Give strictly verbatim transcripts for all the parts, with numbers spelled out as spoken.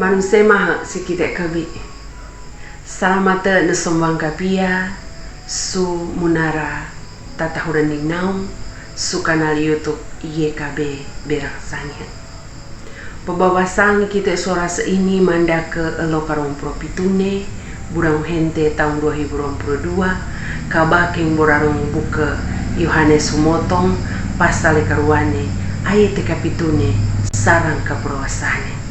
Manunsema he' si kite kebi. Salamate ne sombang kapia su munara tatahuran ni naung su kanal YouTube Y K B Berang Sange. Pebabasang kite suara seini mandake elo karong puro pitune, burang hente taung dua hibu rong puro dua, kabakeng borarong buke Yohanes Humotong, pasale karuane, ayete kapitune, sarang kapurowasane.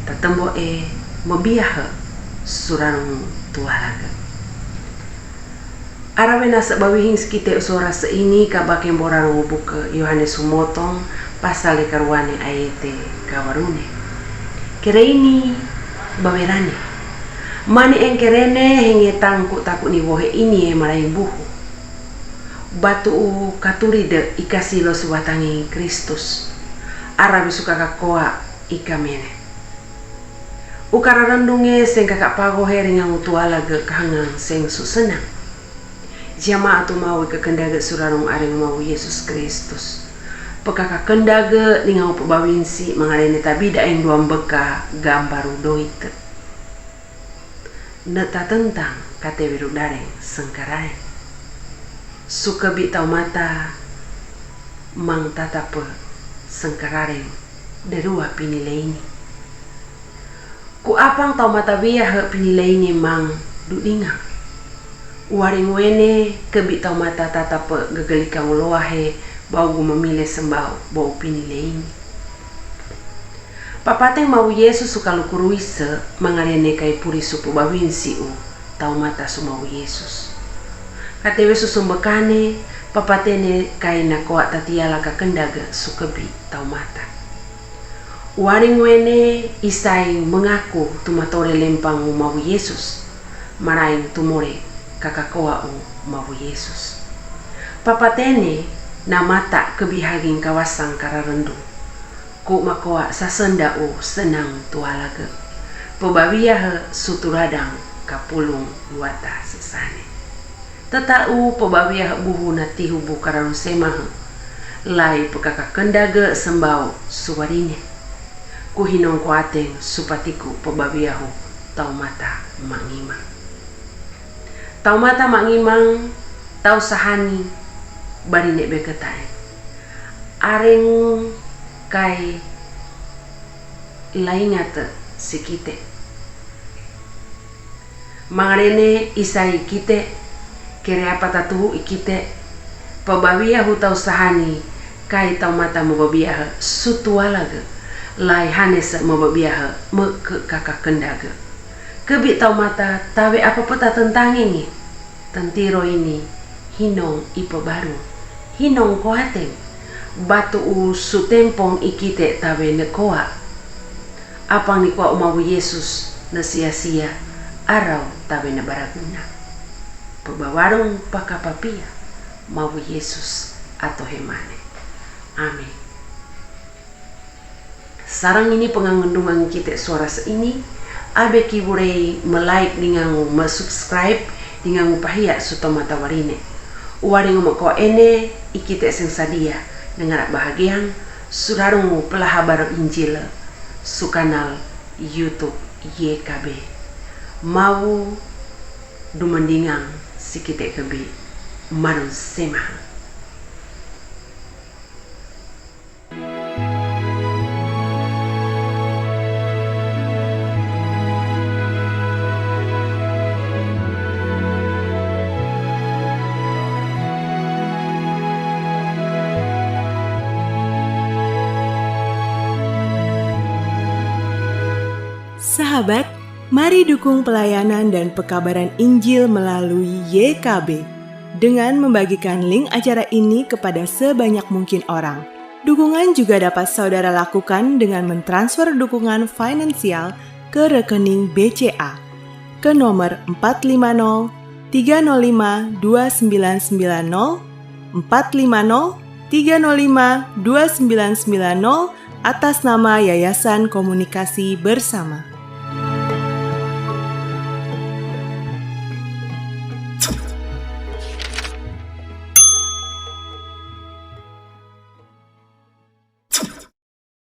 Tatembo e, mebiahe, surarong tualage. Arawe nase bawihing si kite suara seini kabakeng borarong buke Yohanes Humotong pasale karuane ayete kawarune. Kereini bawerane. Mani engkerene henge tangku taku ni wohe ini e maraing buhu. Batu u katuride ikasilo subatangi Kristus. Arawe suka kakoa ikamene. Ukararendunge seng kakapagohe ringang utualage kahangang seng susenang. Jama atu mawi kekendage surarong areng mawi Yesus Kristus. Pekakakendage ningang upebawinsi mangarene tabida eng duambeka gambaru doite. Ne tatentang katewe rudareng sengkarareng. Sukebi taumata mang tatape sengkarareng derua pinileini. Ku apang taumata wiahe pinileini mang dudingang. Uwaring wene kebi taumata tatape gegelikang uloahe baugu memile sembau bau pinileini. Papateng mau Yesus sukalukuruise mangarene kai puri supu bawinsi u taumata su mau Yesus. Katewe susumbekane papatene kai nakoa tatiala kakendaga sukebi taumata. Uwaring wene isai mengaku tumatore lempang u mau Yesus, maraing tumore kakakoa u mau Yesus. Papatene namata kebi haging kawasang kararendu. Ku makoa sasenda u senang tualage. Pebawiahe suturadang kapulung luata sesane. Teta u pebawiahe buhu natihu bu kararu semahe. Lai pekakakendage sembau suwarine. Ku hinong kuateng supatiku pebawiahu taumata mangimang. Taumata mangimang tau sahani barine beketae. Areng kai laingate sikite. Mangarene isai ikite, kere apa tatuhu ikite, pebawiahu tau sahani kai taumata mebawiahe sutualaga, lai hanese mebawiahe meke kakakendaga. Kebi taumata tawe apa peta tentangenge. Tentiro ini hinong ipebaru, hinong koateng. Batu u sutempong ikite tawe nekoa. Apang nikoa u mawi Yesus ne sia-sia arau tawe ne baraguna. Pebawarung pakapapia mawi Yesus ato hemane. Amin. Sarang ini pengangendungan kite suara seini, abe kiburei me-like ningangu me-subscribe ningangu pahia sutomata warine. Uwaringu meko ene ikite seng sadia nengara bahagiang surarungu pelahabar Injil su kanal YouTube Y K B. Mau dumendingang sikite kebi manun sema. Sahabat, mari dukung pelayanan dan pekabaran Injil melalui Y K B dengan membagikan link acara ini kepada sebanyak mungkin orang. Dukungan juga dapat saudara lakukan dengan mentransfer dukungan finansial ke rekening B C A ke nomor empat lima nol tiga nol lima dua sembilan sembilan nol, empat lima nol tiga nol lima dua sembilan sembilan nol, atas nama Yayasan Komunikasi Bersama.